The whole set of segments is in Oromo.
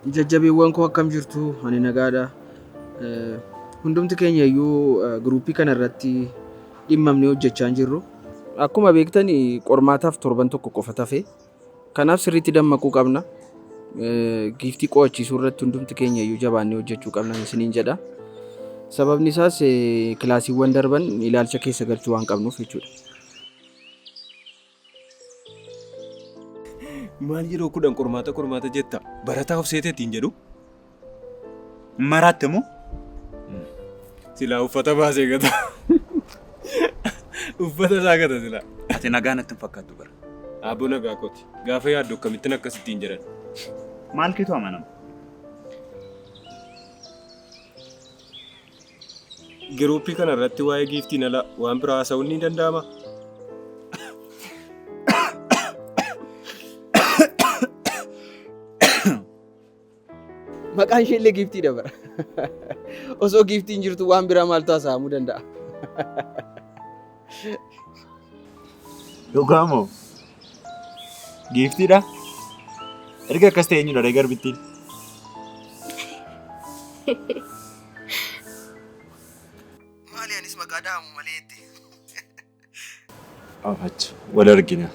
Jajjabeewwan koo akkam jirtu? Ani nagaadha. Hundumti keenya iyyuu giruuppii kana irratti dhimmamnee hojjechaa hin jirru. Akkuma beektan qormaataaf torban tokko qofa tafe. Kanaaf sirriitti dammaquu qabna. Giiftii qo'achiisuu irratti hundumti keenya iyyuu jabaannee hojjechuu qabna isiniin jedha. Sababni isaas kilaasiiwwan darban ilaalcha keessa galchuu waan qabnuuf jechuudha. Maal yeroo 10 qormaata qormaata jetta? Barataa of seete ittiin jedhu. Maraatte moo? Silaa uffata baasee gata. Uffata isaa gata silaa. Ati nagaa natti hin fakkaattu bara. Aaboo nagaa kooti. Gaafa yaaddu akkamittin akkas ittiin jedhan. Maal keetu amanama? Giruuppii kana irratti waa'ee giiftiin ala waan biraa haasa'uun ni danda'ama? Maqaan ishee illee giiftiidha bara. Osoo giiftiin jirtu waan biraa maaltu haasa'amuu danda'a? Dhugaa moo? Giiftiidha? Erga akkas ta'e eenyudha ree garbittiin? Maali anis maqaa dhahamu malee jette. Afacha wal argina.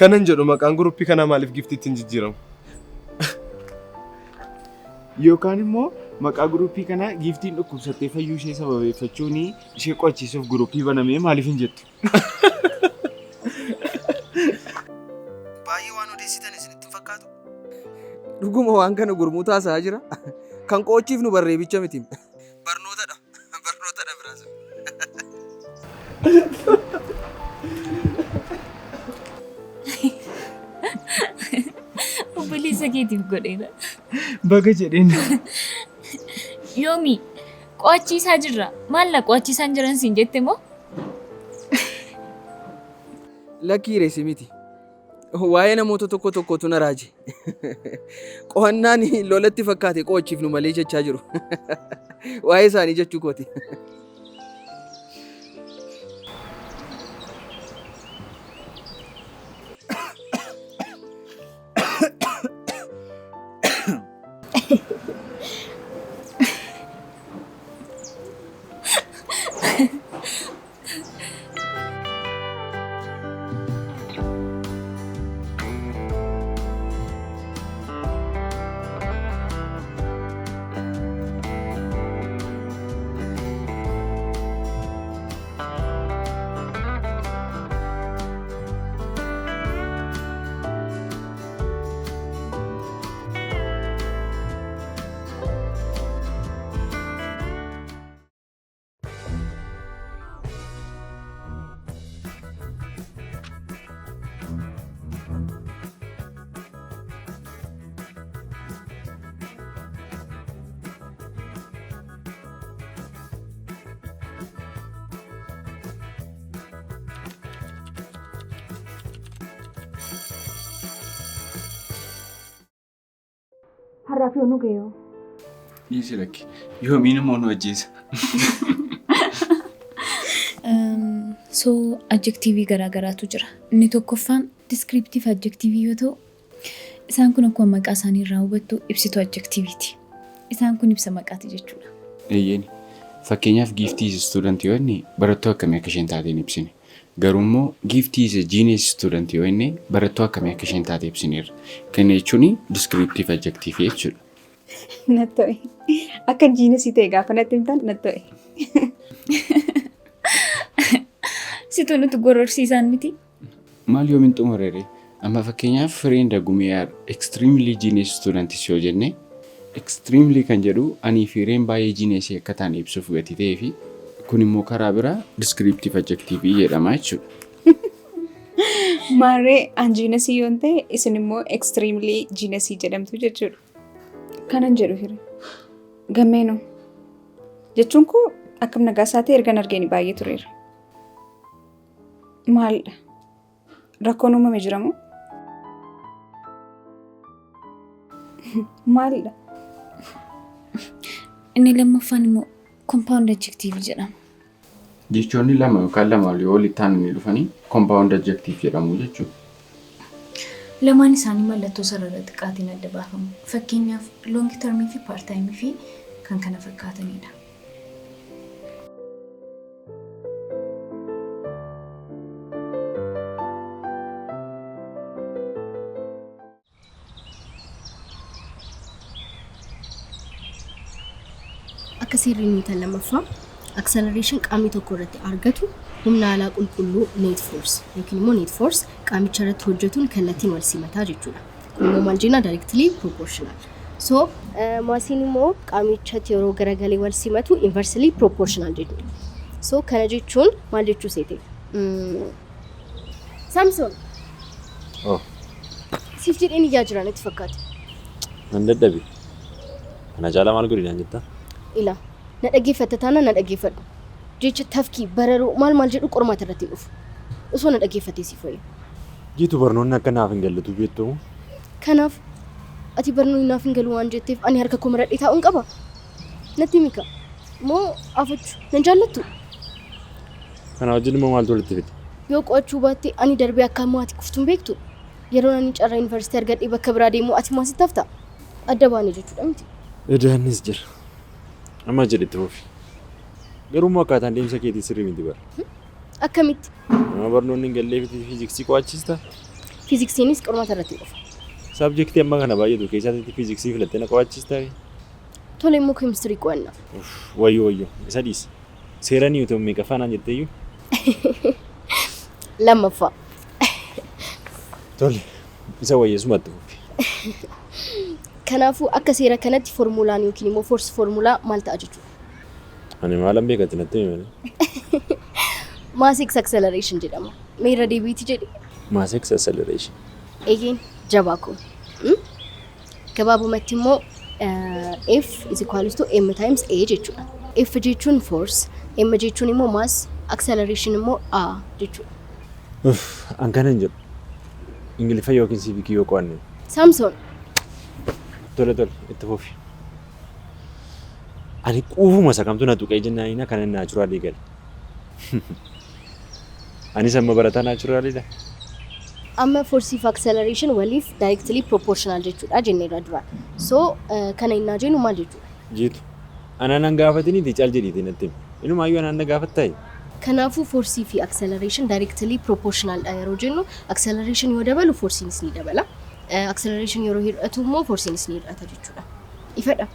Kanan jedhu maqaan guruppii kanaa maaliif giftiitti hin jijjiiramu? Yookaan immoo maqaa guruppii kanaa giiftiin dhukkubsattee fayyuu ishee sababeeffachuun ishee qo'achiisuuf guruppii banamee maaliif hin jettu? Baay'ee waan odeessitan isinitti hin fakkaatu? Dhuguma waan kana gurmuu taasisaa jira. Kan qo'achiifnu barreebicha miti. Barnootadha. Barnootadha biraas. Obboleessa keetiif godheera. Baga jedheen. Yoomi qo'achiisaa jirra. Maal na qo'achiisaan jiran siin jette moo? Lakkii reesi miti. Waa'ee namoota tokko tokkootu na raaje. Qo'annaan lolatti fakkaate qo'achiifnu malee jechaa jiru. Waa'ee isaanii jechuu kooti. Har'aaf yoo nu ga'e hoo? Dhiisi lakki. Yoomiin immoo nu ajjeesa. So adjektiivii garaa garaatu jira. Inni tokkoffaan descriptive adjektiivii yoo ta'u, isaan kun akkuma maqaa isaanii irraa hubattu ibsituu adjektiiviiti. Isaan kun ibsa maqaati jechuudha. Eeyyeni. Fakkeenyaaf Giiftii is student yoo jenne barattuu akkamii akka isheen taate hin ibsine. Garuu immoo Giiftii is a genius student yoo jenne barattuu akkamii akka isheen taate ibsineerra. Kana jechuun descriptive adjective jechuudha. Natti to'e. Akka jiinesii ta'e gaafa natti himtan natti to'e. Situ nuti gororsiisaan miti. Maal yoomin xumurere? Amma fakkeenyaaf Fireen Dagumee are extremely genius students yoo jenne extremely kan jedhu anii fi Hireen baay'ee genius akka taane ibsuuf gatii ta'ee fi kun immoo karaa biraa descriptive adjective jedhama jechuudha. Maarree an jiinesii yoon ta'e isin immoo extremely jiinesii jedhamtu jechuudha. Kanan jedhu hire. Gammeenoo. Jechuun koo akkam nagaa isaa ta'e ergan argeeni baay'ee tureera. Maalidha? Rakkoon uumame jira moo? Maalidha? Inni lammaffaan immoo Compound adjective jedhama. Jechoonni lama yookaan lama olii walitti aananii dhufanii compound adjective jedhamu jechuudha. Lamaan isaanii mallattoo sarara xiqqaatiin adda baafamu. Fakkeenyaaf long termii fi part time fi kan kana fakkaatanidha. Akka seerri Niwuutan lammaffaa acceleration qaamni tokko irratti argatu humna alaa qulqulluu net force yookiin immoo net force qaamicha irratti hojjetuun kallattiin wal simataa jechuudha. Kun immoo maal jenna? Directly proportional. So maasiin immoo qaamichatti yeroo garagalee wal simatu inversely proportional jechuudha. So kana jechuun maal jechuu seete? Samson. Oh. Siif jedheen iyyaa jira natti fakkaata. Nan dadhabe. Kana caalaa maal godhi naan jettaa? Ila na dhaggeeffatta taanaan na dhaggeeffadhu. Jecha tafkii bararoo maal maal jedhu qormaata irratti hin dhufu. Osoo na dhaggeeffattee siif wayya. Jiitu, barnoonni akka naaf hin galletu beektu. Kanaaf ati barnoonni naaf hin galu waan jetteef ani harka koo maradhee taa'uun qaba? Natti himi kaa. Moo afachuu nan jaallattu? Kana wajjin immoo maaltu walitti fide? Yoo qo'achuu baatte ani darbee akka ammoo ati kuftu hin beektu. Yeroon ani carraa yuunivarsiitii argadhee bakka biraa deemu ati immoo asitti hafta. Adda baane jechuudha miti. Edaannis jira. Amma jedhi itti fufi. Garuu immoo akkaataan deemsa keetii sirrii miti bara. Akkamitti? Nama barnoonni hin galleefitti fiiziksii qo'achiista? Fiiziksiinis qormaata irratti hin dhufa. Saabjektii amma kana baay'atu keessaatti fiiziksii filattee na qo'achiista? Tole, immoo keemistirii qo'anna. Wayyoo wayyoo, isa dhiisi. Seera Niwuton meeqaffaa naan jetteeyyuu? Lammaffaa. Tole, isa wayyeessumatti fufi. Kanaafuu akka seera kanatti formulaan yookiin immoo force formulaa maal ta'a jechuudha? Ani maalan beekatti, natti himi malee. Mass x acceleration jedhama. Mee irra deebiiti jedhi. Mass x acceleration. Eegeen jabaa koo. Gabaabumatti immoo F is equals to M times A jechuudha. F jechuun force, M jechuun immoo mass, acceleration immoo A jechuudha. An kana hin jedhu. Ingiliffa yookiin siivikii yoo qo'anne. Samson. Tole tole, itti fufi. Ani quufuma isa kamtu na tuqee jennaanina kanan naachuraalii gale. Anis amma barataa naachuraaliidha. Amma force fi acceleration waliif directly proportional jechuudha jenneerra duraan. So kana innaa jennu maal jechuudha? Jiitu. Anaan an gaafatiniiti, cal jedhiiti natti himi. Inumaayyuu anaan na gaafattaa? Kanaafuu force fi acceleration directly proportional dha yeroo jennu, acceleration yoo dabalu forsiinis ni dabala. Acceleration yeroo hir'atu immoo forsiinis ni hir'ata jechuudha. Ifadha.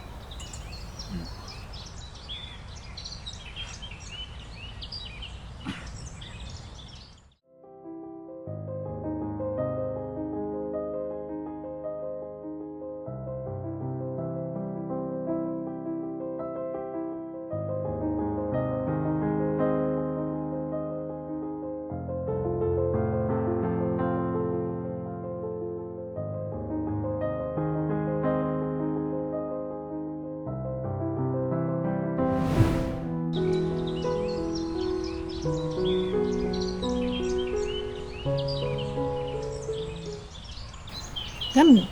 Gamni.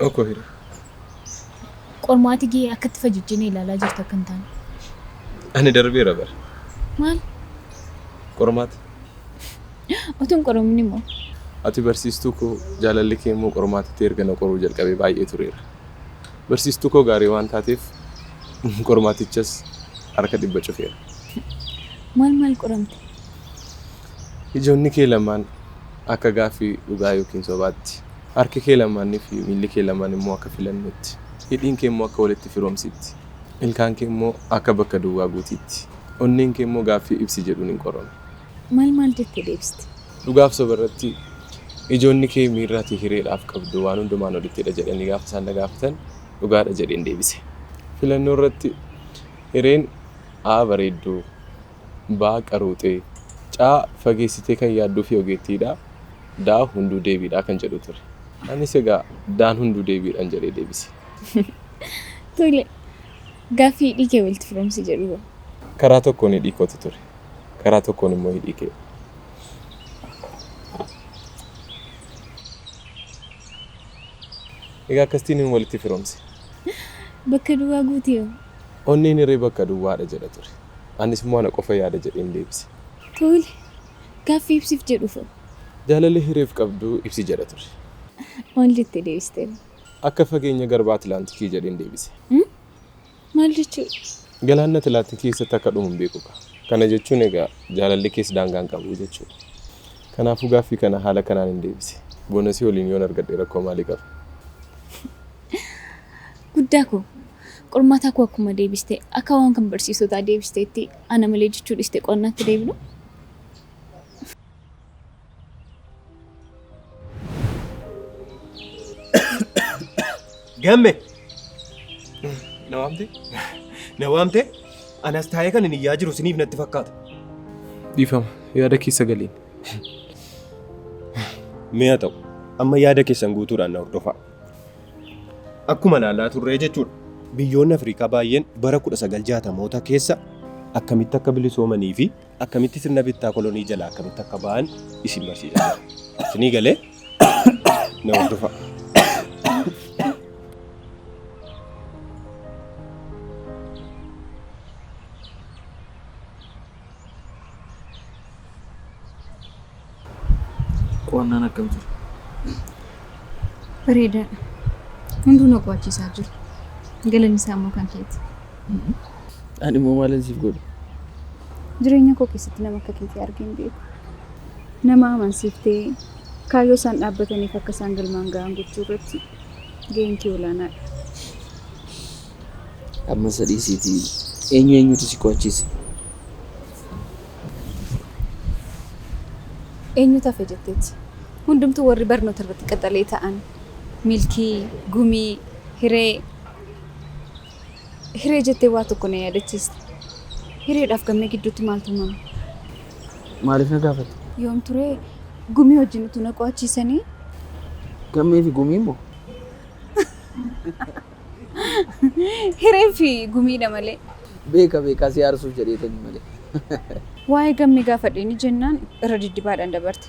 Okko hire. Qormaati gahee akkatti fajjijjiinee ilaalaa jirtu akka hin taane. Ani darbeera bara. Maal? Qormaata. Utuun qoromni immoo. Ati barsiistuu koo, jaalalli kee immoo qormaatatti erga na qoruu jalqabee baay'ee tureera. Barsiistuu koo gaarii waan taateef qormaatichas harka 100 cufeera. Maal maal qoramte? Ijoonni kee lamaan akka gaaffii dhugaa yookiin sobaatti. Harki kee lamaanii fi miilli kee lamaan immoo akka filannootti. Hidhiin kee immoo akka walitti firoomsitti. Ilkaan kee immoo akka bakka duwwaa guutiitti. Onneen kee immoo gaaffii ibsi jedhuun hin qorame. Maal maal jettee deebiste? Dhugaaf soba irratti ijoonni kee miirra ati hireedhaaf qabdu waan hundumaan olittidha jedhanii gaafa isaan na gaafatan dhugaadha jedheen deebise. Filannoo irratti hireen A bareedduu, B qaruuxee, C fageessitee kan yaadduu fi ogeettiidha, D hunduu deebiidha kan jedhu ture. Anis egaa Daan hunduu deebiidhaan jedhee deebise. Tole, gaaffii hidhii kee walitti firoomsi jedhu hoo? Karaa tokkoon hidhii kootu ture. Karaa tokkoon immoo hidhii kee. Egaa akkasitiin walitti firoomse. Bakka duwwaa guutii hoo? Onneen hiree bakka duwwaadha jedha ture. Anis immoo ana qofa yaada jedheen deebise. Tole. Gaaffii ibsiif jedhuuf. Jaalalli hireef qabdu ibsi jedha ture. Maal jettee deebistee? Akka fageenya garba Atlaantikii jedheen deebise. Maal jechuudha? Galaanni Atlaantikii keessatti akka dhumu hin beeku. Kana jechuun egaa jaalalli keessa daangaa hin qabu jechuudha. Kanaafuu gaaffii kana haala kanaan hin deebise. Boonasii waliin yoon argadhe rakkoo maalii qaba? Guddaa koo qormaataa koo akkuma deebiste akka waan kan barsiisotaa deebisteetti ana malee jechuu dhiiste qo'annaatti deebinu. Gamme! Na waamte? Na waamte? Anas taa'ee kan hin iyyaa jiru isiniif natti fakkaata. Dhiifama yaada keessa galiin. Mi'a ta'u amma yaada keessan guutuudhaan na hordofaa. Akkuma ilaalaa turree jechuudha. Biyyoonni Afrikaa baay'een bara 1960moota keessa akkamitti akka bilisoomanii fi akkamitti sirna bittaa kolonii jalaa akkamitti akka ba'an isin barsiisaa jira. Isinii galee na hordofaa. Qo'annaan akkam ture? Bareedaadha. Hunduu na qo'achiisaa jiru. Galanni isaa immoo kan keeti. Ani immoo maalan siif godhe? Jireenya koo keessatti nama akka keetii argee hin beeku. Nama amansiiftee kaayyoo isaan dhaabbataniif akka isaan galmaan ga'an gochuu irratti gaheen kee olaanaadha. Amma sadii siitii eenyu eenyutu si qo'achiise? Eenyutu hafe jetteeti? Hundumtuu warri barnoota irratti qaxalee ta'an Milkii, Gumii, Hiree. Hiree jettee waa tokko na yaadachiiste. Hireedhaaf gammee gidduutti maaltu uumame? Maaliif na gaafatte? Yoom turee Gumii wajjin utuu na qo'achiisanii? Gammee fi Gumii immoo? Hiree fi Gumiidha malee. Beeka beekaa si aarsuuf jedheetani malee. Waa'ee Gammee gaafadheeni jennaan irra diddibaadhaan dabarte.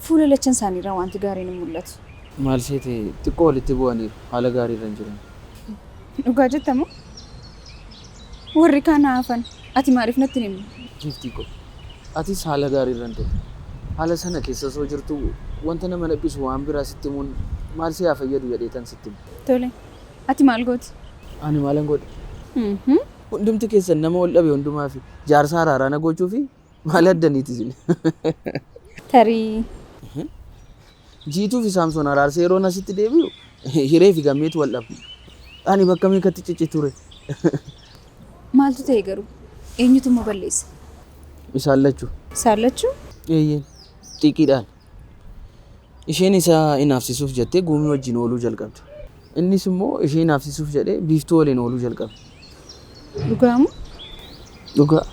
Fuula lachan isaaniirraa wanti gaariin hin mul'atu. Maal seete xiqqoo walitti bu'aniiru haala gaariirra hin jiran. Dhugaa jetta moo? Warri kaan haa hafan. Ati maaliif natti hin himne? Giiftii koo atis haala gaariirra hin turre. Haala sana keessa osoo jirtuu wanta nama dhiphisu waan biraa sitti himuun maal si haa fayyadu jedheetan sitti hime. Tole. Ati maal gooti? Ani maalan godhe? Hundumti keessan nama wal dhabe hundumaafi jaarsa araaraa na gochuufi maal addaniiti isin? Tarii. Jiituu fi Saamsoon araarsee yeroon asitti deebi'u Hiree fi Gammeetu wal dhaba. Ani bakka meeqatti cicciture. Maaltu ta'e garuu? Eenyutu immoo balleesse? Isaan lachuu. Isaan lachuu? Eeyyeen. Xiiqiidhaan. Isheen isa inaafsisuuf jettee Gumii wajjin ooluu jalqabde. Innis immoo ishee inaafsisuuf jedhee Biiftuu waliin ooluu jalqabe. Dhugaa moo? Dhugaa.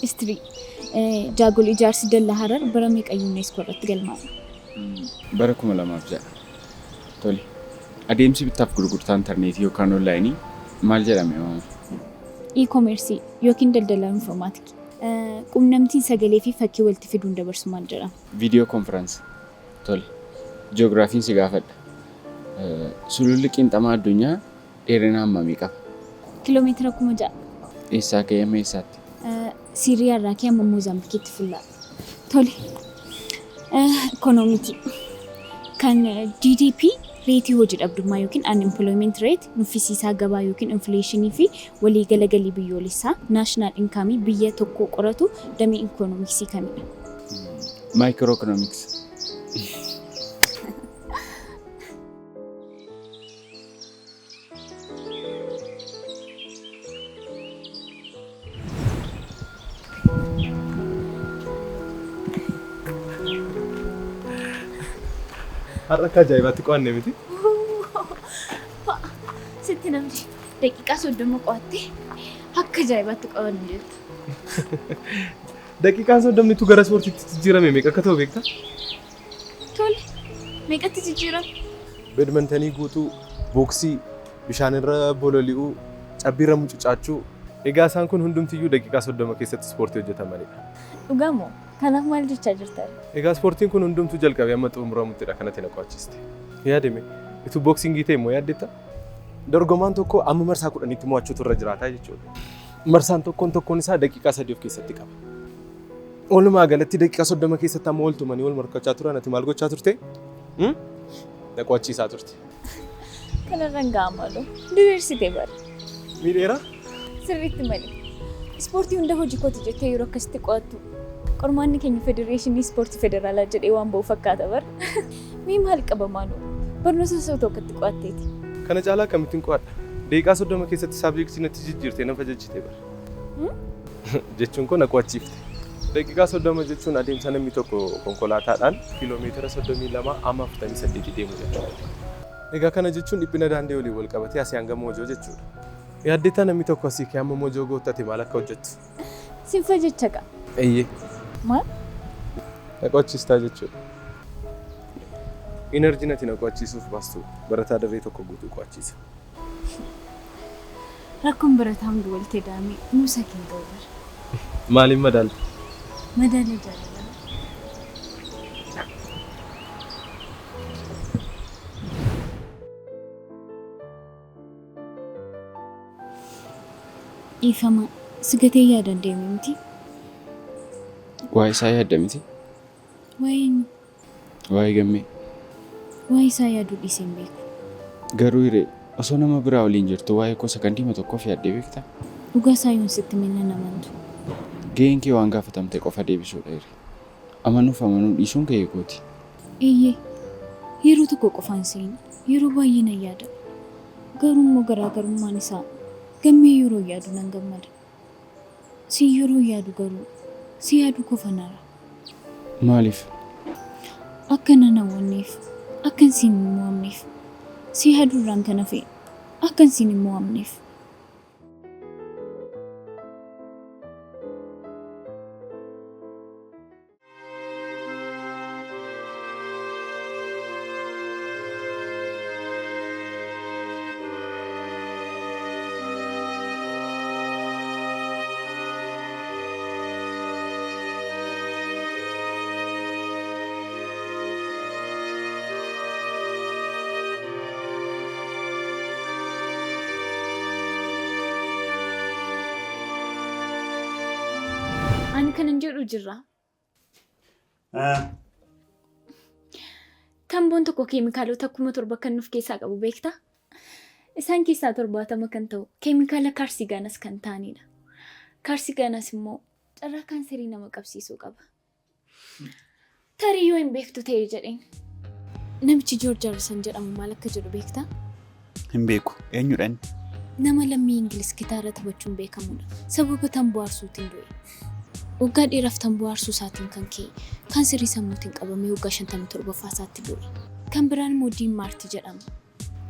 History. Jaagol ijaarsi dallaa Harar bara meeqa UNESCO irratti galmaa'e? Bara 2006. Tole. Adeemsi bittaaf gurgurtaa intarneetii yookaan onlaayinii maal jedhame waamama? E-commerce yookiin daldala informaatikii. Qunnamtiin sagalee fi fakkii walitti fiduun dabarsu maal jedhama? Viidiyoo konfiraansii. Tole. Ji'oogiraafiin si gaafadha. Sululli qiinxamaa addunyaa dheerina hammamii qaba? Kiiloomeetira 6000. Eessaa ka'ee hamma eessaatti? Siiriyaa irraa ka'ee hamma Moozaambikiitti fulla'a. Tole. Ikoonomiitii. Kan GDP reetii hojii dhabdummaa yookiin unemployment rate, nuffisiisaa gabaa yookiin infleeshinii fi waliigala galii biyyoolessaa national income biyya tokkoo qoratu damee ikoonomiksii kamidha? Micro economics. Har'a akka ajaa'ibaatti qo'anne miti. Sitti namni daqiiqaa 30 qo'attee akka ajaa'ibaatti qo'anne jettu. Daqiiqaan 30tu gara ispoortiitti jijjiirame meeqa akka ta'u beektaa? Tole, meeqatti jijjiirame? Beedmantanii guutuu, booksii, bishaanirra bololi'uu, cabbiirra mucucaachuu. Egaa isaan kun hundumtiyyuu daqiiqaa 30 keessatti ispoortii hojjetamanidha. Dhugaa moo? Kanaaf maal jechaa jirta? Egaa ispoortiin kun hundumtuu jalqabee amma xumuramuttidha kanatti na qo'achiste. Yaadime utuu booksingii ta'e immoo yaaddetta? Dorgomaan tokko amma marsaa 10tti mo'achuutu irra jiraataa jechuudha. Marsaan tokkoon tokkoon isaa daqiiqaa 3 of keessatti qaba. Walumaa galatti daqiiqaa 30 keessatti amma wal tumanii wal morkachaa turan ati maal gochaa turte? Na qo'achiisaa turte. Kanarran ga'a maaloo. Diriirsite bara. Miidheeraa? Sirriitti malee. Ispoortii hunda hojii kooti jettee yeroo akkasitti qo'attu qormaanni keenya federeeshinii ispoortii federaalaa jedhee waan ba'u fakkaata bara. Mee maal qaba maaloo? Barnoota osoo tokkotti qo'atteeti. Kana caalaa akkamittiin qo'adha? Daqiiqaa 30 keessatti saabjektii natti jijjiirtee na fajajjite bara. Jechuun koo na qo'achiifte. Daqiiqaa 30 jechuun adeemsa namni tokko konkolaataadhaan kiiloomeetira 32 amma 48 deemu jechuudha. Egaa kana jechuun dhiphina daandii waliin wal qabatee asii hanga Moojoo jechuudha. Yaaddeettaa namni tokko asii ka'ee hamma Moojoo ga'utti ati maal akka hojjettu? Sin fajecha kaa. Eeyyee. Maal? Na qo'achiistaa jechuudha. Inerjiin ati na qo'achiisuuf baastu barataa daree tokko guutuu qo'achiisa. Rakkoon barataa hundi walitti ida'amee nuusa kee hin ga'u bara. Maaliin madaalta? Madaala jaalalaa. Dhiifama si gatee yaadan deeme miti. Waa'ee isaa yaadda miti? Waa'ee eenyu? Waa'ee gammee. Waa'ee isaa yaaduu dhiisee hin beeku. Garuu hiree osoo nama biraa waliin jirtu waa'ee koo sakandiima tokkoof yaaddee beektaa? Dhugaa isaa yoon sitti hime nan amantu. Gaheen kee waan gaafatamte qofa deebisuudha hiree. Amanuuf amanuu dhiisuun gahee kooti. Eeyyee. Yeroo tokko qofaan se'in yeroo baay'ee nan yaada. Garuu immoo garaagarummaan isaa gammee yeroo yaadu nan gammada. Siin yeroo yaadu garuu si yaaduu kofan aara. Maaliif? Akka nan hawwanneef, akkan siin hin mo'amneef. Si yaaduurraan kan hafe akkan siin hin mo'amneef. Ani kanan jedhu jirra. Tamboon tokko keemikaalota 7,000 kan nuuf keessaa qabu beektaa? Isaan keessaa 70 kan ta'u keemikaala kaarsigaanas kan ta'anidha. Kaarsigaanas immoo carraa kaanserii nama qabsiisuu qaba. Tarii yoo hin beektu ta'e jedheen. Namichi Joorj Harrison jedhamu maal akka jedhu beektaa? Hin beeku. Eenyudha inni? Nama lammii Ingiliz gitaara taphachuun beekamudha. Sababa tamboo aarsuutiin du'e. Waggaa dheeraaf tamboo aarsuu isaatiin kan ka'e kaanserii sammuutiin qabamee waggaa 57ffaa isaatti du'e. Kan biraan immoo Diin Maarti jedhama.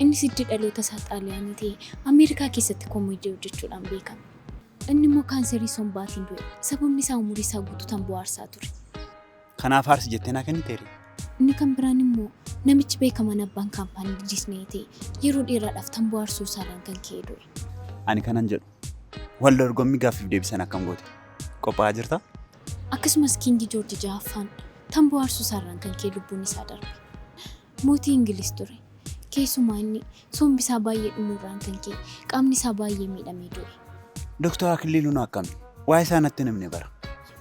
Innis hiddi dhaloota isaa Xaaliyaanii ta'e Ameerikaa keessatti koomeedii hojjechuudhaan beekama. Inni immoo kaanserii sombaatiin du'e. Sababni isaa umurii isaa guutuu tamboo aarsaa ture. Kanaaf aarsi jettee naa kenniteeree? Inni kan biraan immoo namichi beekamaan abbaan kaampaanii Disney ta'e yeroo dheeraadhaaf tamboo aarsuu isaarraan kan ka'e du'e. Ani kanan jedhu wal dorgommii gaaffiif deebisan akkam goote? Qophaa'aa jirtaa? Akkasumas Kiingi Joorji 6ffaan tamboo aarsuu isaarraan kan ka'e lubbuun isaa darbe. Mootii Ingiliz ture. Keessumaa inni sombi isaa baay'ee dhumuurraan kan ka'e qaamni isaa baay'ee miidhamee du'e. Doktor Akiliiluun akkami? Waa'ee isaa natti hin himne bara.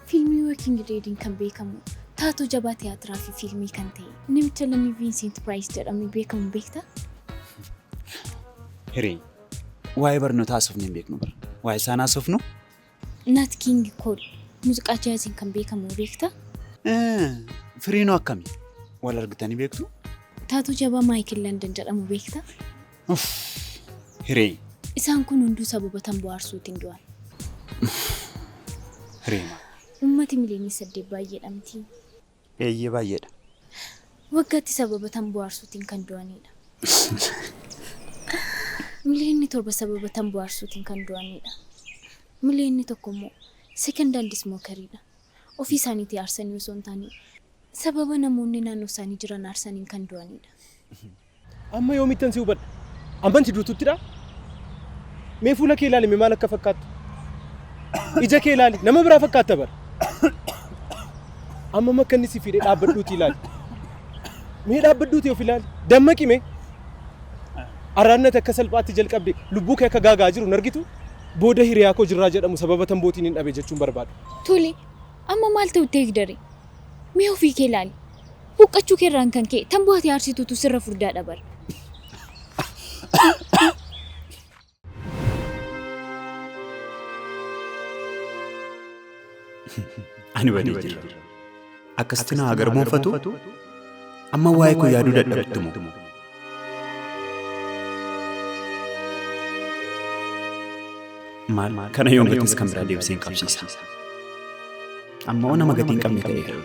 Fiilmii Walking Dead'n kan beekamu taatoo jabaa tiyaatiraa fi fiilmii kan ta'e namicha lammii Viinsent Piraayis jedhamee beekamu beektaa? Hiree, waa'ee barnootaa haasofnee hin beeknu bara. Waa'ee isaan haasofnu? Naat Kiing Kool muuziqaa jaaziin kan beekamu beektaa? Firiinoo akkami? Wal argitanii beektu? Taatoo jabaa Maayikil Landan jedhamu beektaa? Hiree. Isaan kun hunduu sababa tamboo aarsuutiin du'an. Hiree maal? Uummati miliyoonii 8 baay'eedha mitii? Eeyyee baay'eedha. Waggaatti sababa tamboo aarsuutiin kan du'anidha. Miliyoonni 7 sababa tamboo aarsuutiin kan du'anidha. Miliyoonni 1 immoo second hand smokeriidha. Ofii isaaniitii aarsanii osoo hin taane sababa namoonni naannoo isaanii jiran aarsaniin kan du'anidha. Amma yoomittan si hubadha? Amman si duututtidha? Mee fuula kee ilaali mee maal akka fakkaattu? Ija kee ilaali nama biraa fakkaatta bara. Amma akka inni si fiidee dhaabbadhuuti ilaali. Mee dhaabbadhuuti of ilaali. Dammaqi mee. Araannati akka salphaatti jalqabde lubbuu kee akka gaagaa jiru hin argitu? Booda hiriyaa koo Jirraa jedhamu sababa tambootiin hin dhabe jechuun barbaadu. Tole, amma maal ta'utti eegdare? Mee ofii kee ilaali. Huqqachuu keerraan kan ka'e tamboo ati aarsitutu sirra furdaadha bar. Ani badee jira. Akkasitti na garboomfatu amma waa'ee koo yaaduu dadhabdu moo? Maal kana yoon gatis kan biraa deebisee hin qabsiisa. Amma oo nama gatii hin qabne ta'eera.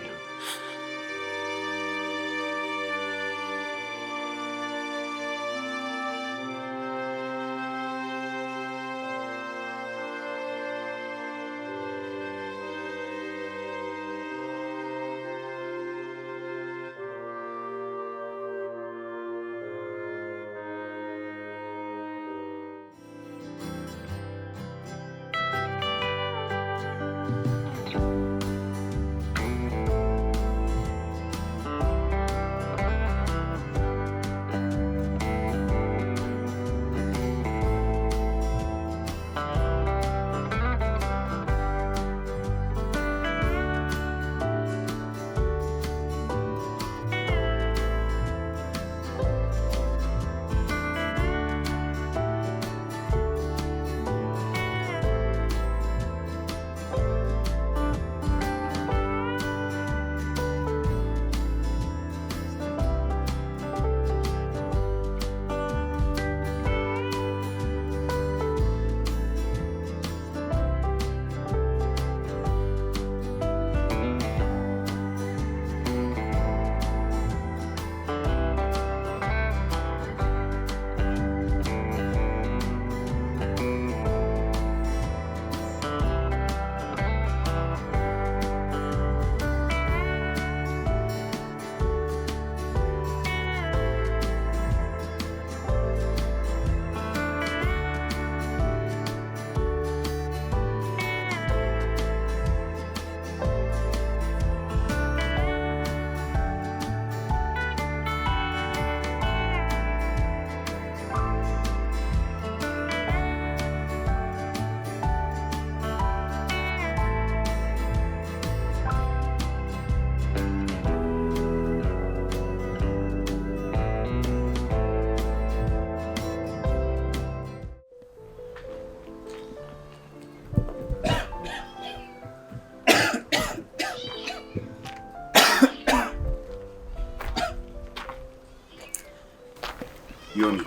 Yoomi,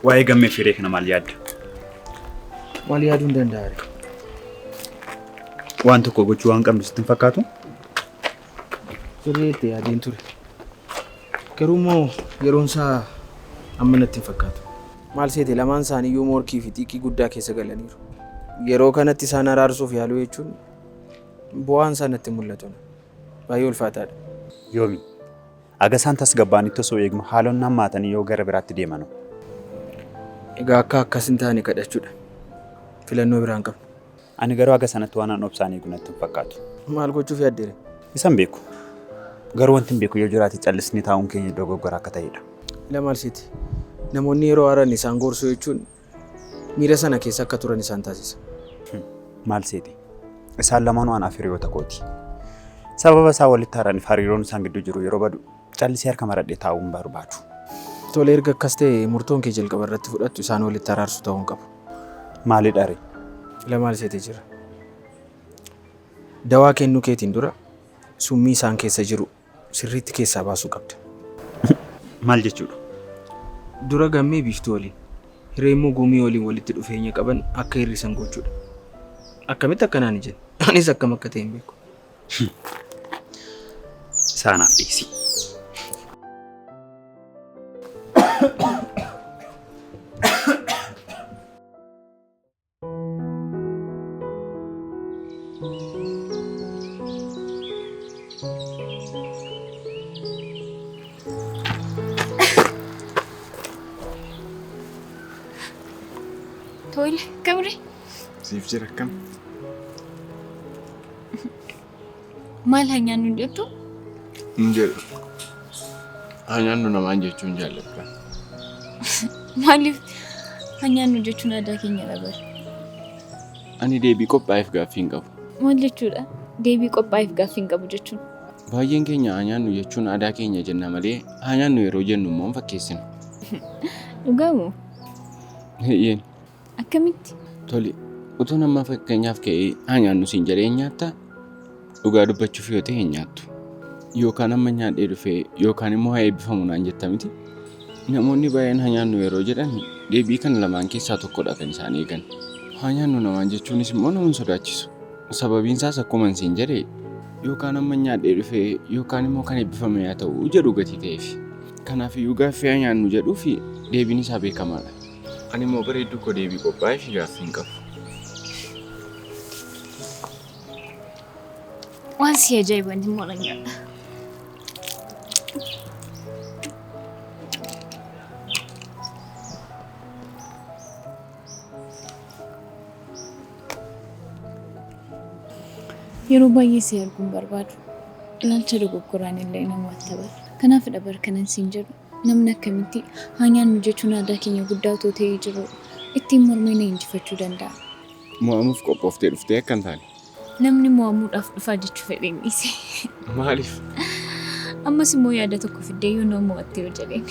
waa'ee Gammee fi Hiree kana maal yaadda? Maal yaaduu hin danda'a? Waan tokko gochuu waan qabnu sitti hin fakkaatu? Sirriitti yaadeen ture. Garuu immoo yeroon isaa amma natti hin fakkaatu. Maal seete lamaan isaanii iyyuu morkii fi xiiqii guddaa keessa galaniiru. Yeroo kanatti isaan araarsuuf yaaluu jechuun bu'aan isaa natti mul'atu. Baay'ee ulfaataadha. Yoomi, aga isaan tasgabbaa'anitti osoo eegnu haalonni hammaatanii yoo gara biraatti deeman hoo? Egaa akka akkas hin taane kadhachuudha. Filannoo biraa hin qabnu. Ani garuu haga sanatti waan an obsaan eegu natti hin fakkaatu. Maal gochuuf yaaddere? Isa hin beeku. Garuu wanti hin beeku yoo jiraate callisnee taa'uun keenya dogoggora akka ta'edha. Ila maal seeti? Namoonni yeroo aaran isaan gorsuu jechuun miira sana keessa akka turan isaan taasisa. Maal seete? Isaan lamaanuu anaaf hiriyoota kooti. Sababa isaan walitti aaraniif hariiroon isaan gidduu jiru yeroo badu callisee harka maradhee taa'uu hin barbaadu. Tole erga akkas ta'e murtoon kee jalqaba irratti fudhattu isaan walitti araarsu ta'uu hin qabu. Maalidha ree? Ila maal seete jira. Dawaa kennuu keetiin dura summii isaan keessa jiru sirriitti keessaa baasuu qabda. Maal jechuudha? Dura Gammee Biiftuu waliin, Hiree immoo Gumii waliin walitti dhufeenya qaban akka hir'isan gochuudha. Akkamitti akka naan hin jenne. Anis akkam akka ta'e hin beeku. Isaa anaaf dhiisi. Tole, kamre? Siif jira akkam? Maal haa nyaannu hin jettu? Hin jedhu. Haa nyaannu namaan jechuun jaalladha. Maaliif haa nyaannu jechuun aadaa keenyadha bara. Ani deebii qophaa'eef gaaffii hin qabu. Maal jechuudha? Deebii qophaa'eef gaaffii hin qabu jechuun. Baay'een keenya haa nyaannu jechuun aadaa keenya jenna malee haa nyaannu yeroo jennu immoo hin fakkeessinu. Dhugaa moo? Eeyyeen. Akkamitti? Tole, utuun amma fakkeenyaaf ka'ee haa nyaannu siin jedhee hin nyaattaa? Dhugaa dubbachuuf yoo ta'e hin nyaattu. Yookaan amma nyaadhee dhufee yookaan immoo haa eebbifamu naan jetta miti. Namoonni baay'een haa nyaannu yeroo jedhan deebii kana lamaan keessaa tokkodha kan isaan eegan. Haa nyaannu namaan jechuunis immoo nama hin sodaachisu. Sababiin isaas akkuman siin jedhe yookaan amma nyaadhee dhufee yookaan immoo kan eebbifame haa ta'u jedhu gatii ta'eef. Kanaafiyyuu gaaffii haa nyaannu jedhuu fi deebiin isaa beekamaadha. Ani immoo bareedduu koo deebii qophaa'ee fi gaaffii hin qabu. Waan si ajaa'iban immoo nan nyaadha. Yeroo baay'ee si arguun barbaadu. Ilaalcha dogoggoraan illee nama bara. Kanaafidha bar kanan siin jedhu. Namni akkamitti haa nyaannu jechuun aadaa keenya guddaa otoo ta'ee jiru ittiin mormee na injifachuu danda'a. Mo'amuuf qophooftee dhuftee akka hin taane. Namni mo'amuudhaaf dhufaa jechuu fedheen dhiise. Maaliif? Ammas immoo yaada tokko fiddee yoo nama mo'atte yoo jedheen.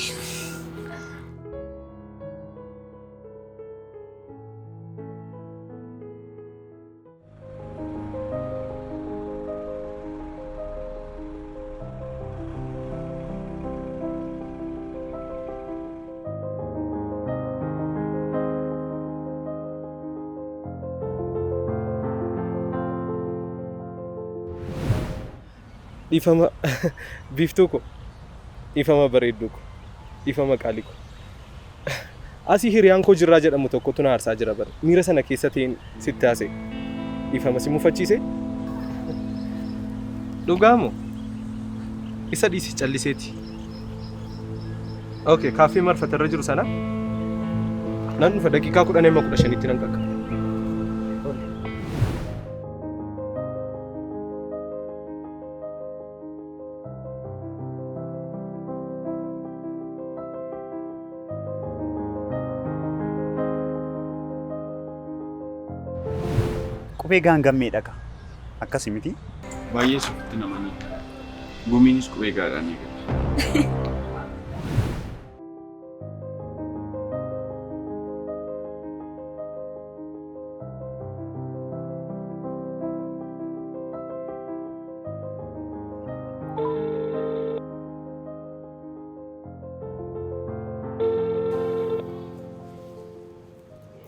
Dhiifama biiftuu ko, dhiifama bareedduu ko, dhiifama qaalii ko. Asii hiriyaan koo Jirraa jedhamu tokkotu na aarsaa jira bara. Miira sana keessa ta'een sitti haasa'e. Dhiifama si mufachiise? Dhugaa moo? Isa dhiisi calliseeti. Okay, kaaffee marfata irra jiru sana nan dhufa daqiiqaa 10 amma 15tti nan qaqqaba. Qubee gaangammee dhaqa. Akkasi miti? Baay'ee ofitti namanii. Gumiinis qubee gaadhaan eegala.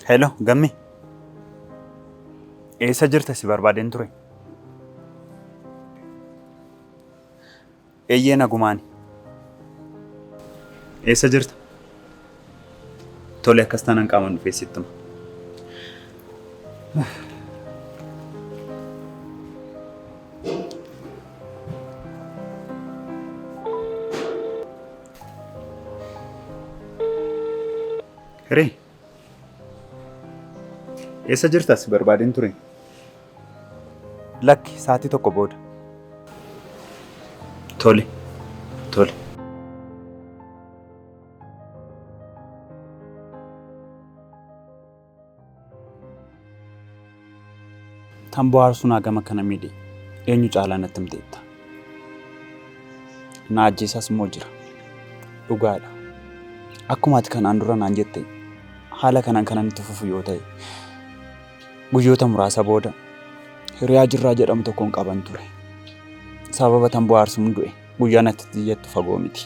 Hello, Gammee. Eessa jirta si barbaadeen ture? Eeyyee nagumaani. Eessa jirta? Tole akkas taanaan qaamaan dhufee sitti hima. Hiree. Eessa jirta si barbaadeen ture? Lakki sa'aatii tokko booda. Tole. Tole. Tamboo aarsuun hagam akka na miidhe eenyu caalaa natti himteetta. Na ajjeesaas immoo jira. Dhugaadha. Akkuma ati kanaan dura naan jette haala kanaan kanan itti fufu yoo ta'e guyyoota muraasa booda hiriyaa Jirraa jedhamu tokkoon qaban ture. Sababa tamboo aarsuun du'e guyyaa natti jettu fagoo miti.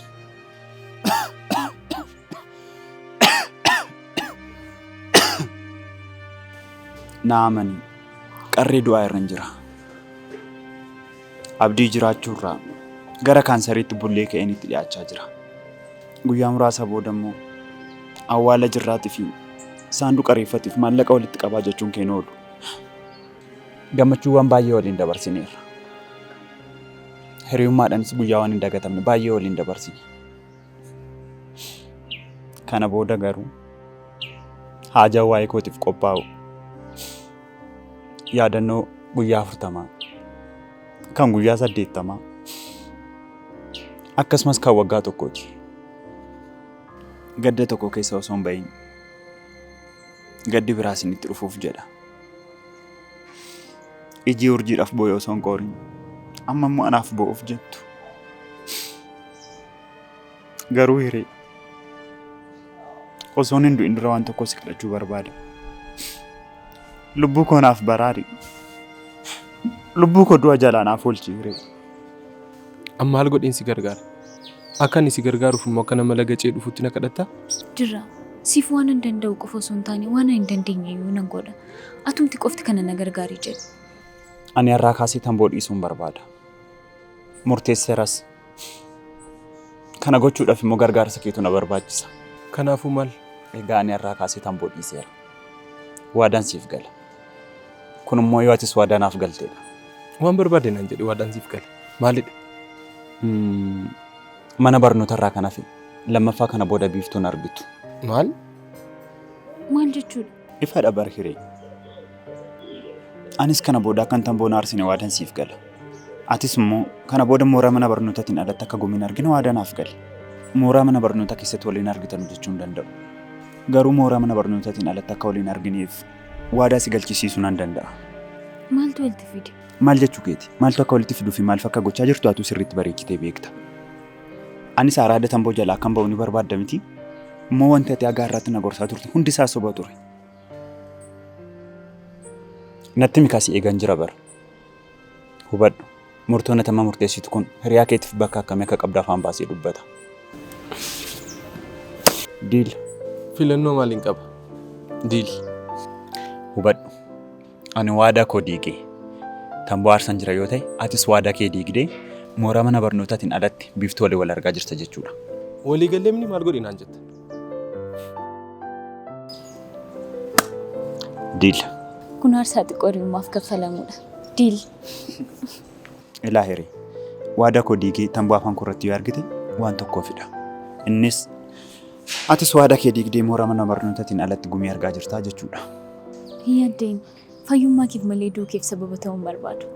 Na amani qarree du'aa irran jira. Abdii jiraachuurraa gara kaansariitti bullee ka'een itti dhiyaachaa jira. Guyyaa muraasa booda immoo awwaala Jirraatii fi saanduqa reeffatiif maallaqa walitti qabaa jechuun kee hin oolu. Gammachuuwwan baay'ee waliin dabarsineerra. Hiriyummaadhaanis guyyaawwan hin dagatamne baay'ee waliin dabarsine. Kana booda garuu haajaa waa'ee kootiif qophaa'u yaadannoo guyyaa 40 Kan guyyaa 80 akkasumas kan waggaa tokkooti. Gadda tokko keessa osoo hin bahin gaddi biraa isinitti dhufuuf jedha. Iji urjiidhaaf boo'e osoo hin qoorin amma immoo anaaf boo'uuf jettu. Garuu Hiree osoon hin du'in dura waan tokko si kadhachuu barbaada. Lubbuu koo naaf baraari. Lubbuu koo du'a jalaa naaf oolchi Hiree. Amma maal godheen si gargaara? Akka ani si gargaaruuf immoo akka nama laga ce'ee dhufutti na kadhattaa? Jirra. Siif waan hin danda'u qofa osoo hin taane waan hin dandeenye iyyuu nan godha. Atumti qofti kana na gargaari jedhu. Ani har'aa kaasee tamboo dhiisuun barbaada. Murteesseeras. Kana gochuudhaaf immoo gargaarsa keetu na barbaachisa. Kanaafuu maal? Egaa ani har'aa kaasee tamboo dhiiseera. Waadaan siif gala. Kun immoo yoo atis waadaa naaf galteedha. Waan barbaade naan jedhi waadaan siif gala. Maalidha? Mana barnoota irraa kan hafe lammaffaa kana booda biiftuun argitu. Maal? Maal jechuudha? Ifadha bar Hiree. Anis kana booda akkan tamboo na aarsine waadan siif gala. Atis immoo kana booda mooraa mana barnootaatiin alatti akka gumiin argine waadaa naaf gali. Mooraa mana barnootaa keessatti waliin argitan jechuu hin danda'u. Garuu mooraa mana barnootaatiin alatti akka waliin argineef waadaa si galchisiisuu nan danda'a. Maaltu walitti fide? Maal jechuu keeti? Maaltu akka walitti fiduu fi maal akka gochaa jirtu atuu sirriitti bareechitee beekta. Anis araada tamboo jalaa akkan ba'u ni barbaadda miti? Immoo wanti ati haga har'aatti na gorsaa turte hundi isaa soba ture. Natti himi si eegan jira bara. Hubadhu. Murtoon ati amma murteessitu kun hiriyaa keetiif bakka akkamii akka qabdu afaan baasee dubbata. Deal. Filannoo maaliin qaba? Deal. Hubadhu. Ani waadaa koo diigee tamboo aarsan jira yoo ta'e atis waadaa kee diigdee mooraa mana barnootaatiin alatti biiftuu waliin wal argaa jirta jechuudha. Walii galleemni maal godhi naan jetta? Deal. Kun aarsaa xiqqoo hiriyummaaf kaffalamudha. Deal. Ilaa Hiree. Waadaa koo diigee tamboo afaan koo irratti yoo argite waan tokkoofidha. Innis atis waadaa kee diigdee mooraa mana barnootaatiin alatti gumii argaa jirtaa jechuudha. Hin yaaddeen. Fayyummaa keef malee du'uu keef sababa ta'uu hin barbaadu.